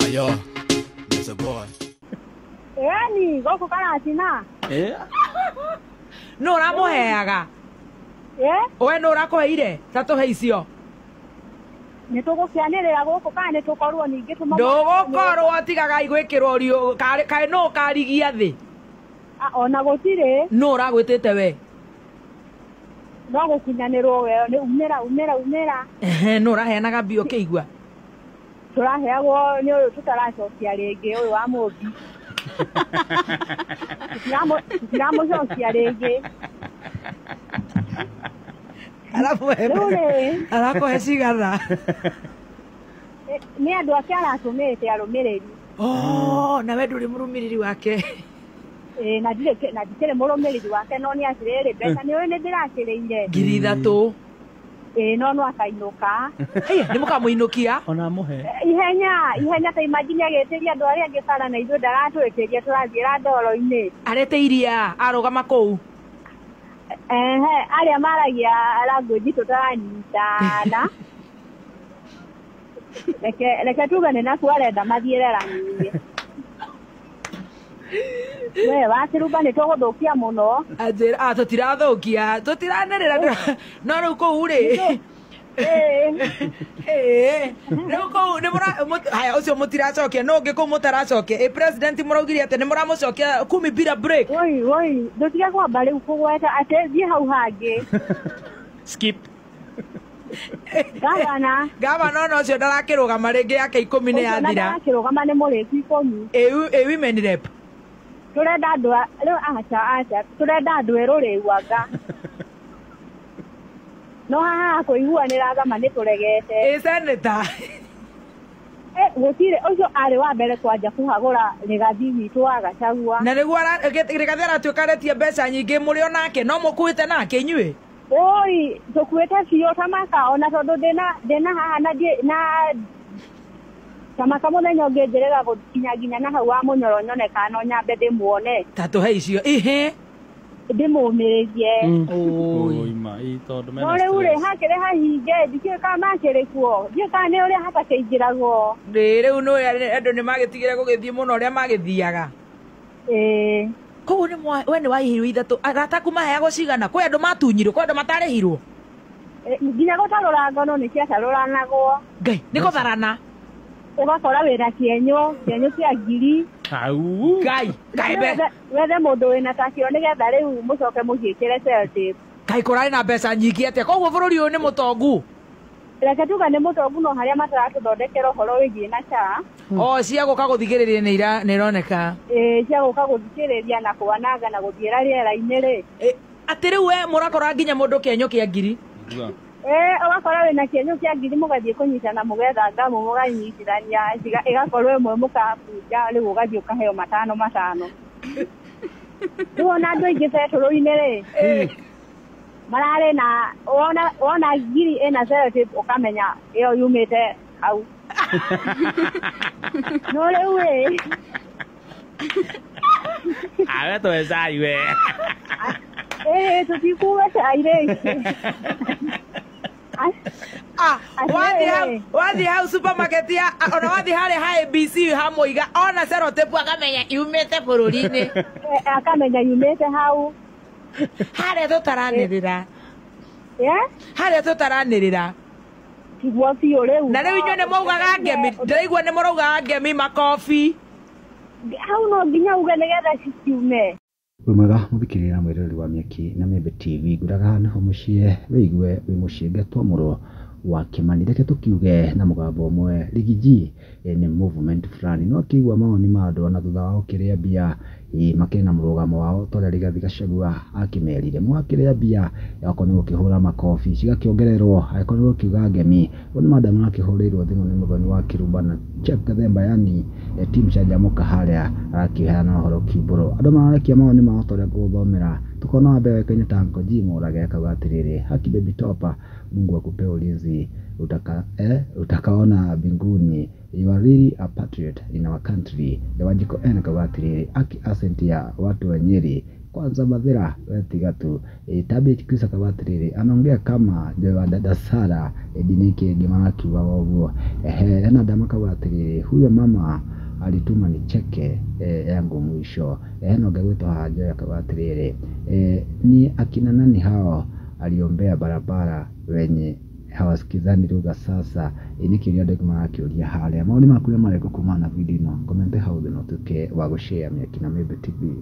Ayo, it's a boy. Yani gũkũ Karatina. No ũramũheaga? Eh? We no ũrakũheire? Ta tũhe icio. Nĩ tũgũkĩanĩrĩra gũkũ kana nĩ tũkorwo ningĩ tũma. Ndũgũkorwo tigagai gwĩkĩrwo riũ kaĩ no ũkarigia thĩ. Ona gũtirĩ. No ũragwĩtĩte we? No gũkinyanĩrwo we nĩ umĩra umĩra umĩra. Ehe, no ũraheanaga mbia ũkĩigua? Tũraheagwo nĩ ũyũ tũtaracokia rĩngĩ ũyũ wa Mũmbi. Tũtiramũcokia rĩngĩ. Arakũhe cigana? Nĩ andũ ake aratũmĩte arũmĩrĩri. Oh, na we ndũrĩ mũrũmĩrĩri wake. Na ndikĩrĩ mũrũmĩrĩri wake no nĩ atĩrĩrĩ mbeca nĩ ũĩ nĩ ndĩrakĩrĩire. 3,000. No no akainũka. Haya, nĩ mũkamũinũkia? Ona mũhe. Ihenya, ihenya ta imagine agĩtĩria andũ arĩa angĩ bara na ithuĩ ndaratwĩtĩria tũrathiĩra ndoro-inĩ. Aretĩiria arũgama kũu. Ehe, arĩa maragia language tũtaranyitana. Reke tuge nĩ nakuo arenda mathiĩre rami-inĩ. We wakĩrumba nĩ tũgũthũkia mũno. Anjĩra, tũtirathũkia, tũtiranĩrĩra no rĩu kũu rĩ. Rĩu kũu nĩ mũra haya ũcio mũtiracokia no ũngĩ kũu mũtaracokia. Ĩ president mũraugire atĩ nĩ mũramũcokia kumi bila break. Oi oi, ndũtige kwamba rĩu kũgweta atĩ thiĩ hau hangĩ. Skip. Gavana. Gavana ona ũcio ndarakĩrũgama rĩngĩ yake 10 nĩ yathira. Ndarakĩrũgama nĩ mũrĩku 10. Ĩ women rep. Tũrenda andũ rĩu acha acha tũrenda andũ erũ rĩu anga. No haha kũiguanĩra gama nĩ tũregete. Ĩ senator. Gũtirĩ ũcio arĩ wa mbere kwanja kũhagũra Rigathi witũ wa Gachagua. Na nĩguo Rigathi aratuĩka aretia mbeca nyingĩ mũrĩ o nake no mũkuĩte nake inyuĩ? Oi, tũkuĩte biũ ta maka ona tondũ ndĩna haha na na Tamaka mũthenya ũngĩ njĩrĩga gũkinya nginya na hau wa mũnyoro nyone kana no nyambe ndĩmuone. Ta tũhe icio. Ihe. Ndĩmũmĩrĩrie. Oi ma, ĩ tondũ mena. No rĩu rĩ hakĩrĩ hahinge ndikĩũĩ kana makĩrĩ kuo. Ndiũĩ kana nĩ ũrĩa hatakĩingĩragwo. Rĩu nĩ andũ nĩ magĩtigire gũgĩthiĩ mũno ũrĩa magĩthiaga. Ĩĩ. Koguo nĩ we nĩ waihirwo 3. Arata aku maheagwo cigana? Kwĩ andũ matunyirwo, kwĩ andũ matarĩhirwo. Nginya gũtarũra ngono nĩ ciatarũranagwo. Ngai, nĩ gũtharana. Ũgakora wĩna kĩenyũ, kĩenyũ kĩa 1,000. Hau. Ngai, ngai wethe mũndũ wĩna takĩo nĩgetha rĩu mũcoke mũciĩkĩre sellotape. Ngai kũrarĩ na mbeca nyingĩ atĩa? Koguo bũrũri ũyũ nĩ mũtongu. Reke tuge nĩ mũtongu no harĩa mataratũthondekera ũhoro wĩgiĩ na SHA. O cia gũka gũthikĩrĩria nĩ ironeka. Ĩĩ cia gũka gũthikĩrĩria na kwananga na gũthiĩra rĩera-inĩ rĩ. Atĩ rĩu we mũrakora nginya mũndũ kĩenyũ kĩa 1,000. Ũgakora wĩna kĩenyũ kĩa 1,000 mũgathiĩ kũnyitana mũgetha ngamu mũganyitithania ĩgakorwo ĩmwe mũkabunja rĩu ũgathiĩ ũkaheo 5 5. Rĩu ona andũ aingĩ betũrũ-inĩ rĩ mararĩ na wona 1,000 ĩna sellotape ũkamenya ĩyo yumĩte hau. No rĩu ĩ Awe tũhe cai we. Tũtikuga cai rĩngĩ. Wathiĩ hau supermarket ya ona wathiĩ harĩa ha ABC ha Mũiga ona sellotape akamenya yumĩte bũrũri-inĩ. Akamenya yumĩte hau. Harĩa tũtaranĩrĩra. Harĩa tũtaranĩrĩra. Tiguo biũ rĩu. Na rĩu inyuĩ nĩ mwaugaga ngemi, ndĩraigua nĩ mũraugaga ngemi makobi. Hau no nginya uge nĩgetha cikiume. Wĩ mwega mũthikĩrĩria na mwĩroreri wa Mĩaki na Mĩembe TV ngwĩraga nĩho mũciĩ wĩigue wĩ mũciĩ ngetwo wa Kĩmani. Reke tũkiuge na mũgambo ũmwe Riggy G nĩ movement fulani no akĩigua mawoni ma andũ ona thutha wa gũkĩrĩa mbia makĩrĩ na mũrũgamo wao ta ũrĩa Rigathi Gachagua akĩmerire mwakĩrĩa mbia okorwo nĩ gũkĩhũra makobi cigakĩongererwo angĩkorwo nĩ gũkiuga ngemi. Ũyũ nĩ madam akĩhũrĩirwo thimũ nĩ Mũthoni wa Kĩrumba na Jeff Gathemba yani team Canjamũka harĩa arakĩheana ũhoro kiumbũro. Andũ mararekia mawoni mao ta ũrĩa ngũgũthomera. Tukona wa mbere Kenya ta Uncle G Mũrage akauga atĩrĩrĩ, haki baby topa, Mungu akupe ulinzi utakaona mbinguni. You are really a patriot in our country. The Wanjiko N akauga atĩrĩrĩ, aki accent ya watu wa Nyeri Kwanza Mathira we tiga tu. Tabi Chris akauga atiriri, anaongea kama Joy wa dada Sara ndiniki ĩngĩ marakiuga ũguo. Ehe, hena andũ makauga atiriri, huyo mama alituma nicheke yangu mwisho. Hena ũngĩ gwĩtwo haha Joy akauga atiriri, ni akina nani hao aliombea barabara wenye hawasikizani lugha sasa. Nĩ kĩũria andũ aingĩ marakĩũria harĩa. Maũndũ maku marĩkũ kumana na video ĩno? Comment hau thĩ na ũtuĩke wa gũshare Mĩaki na Mĩmbi TV.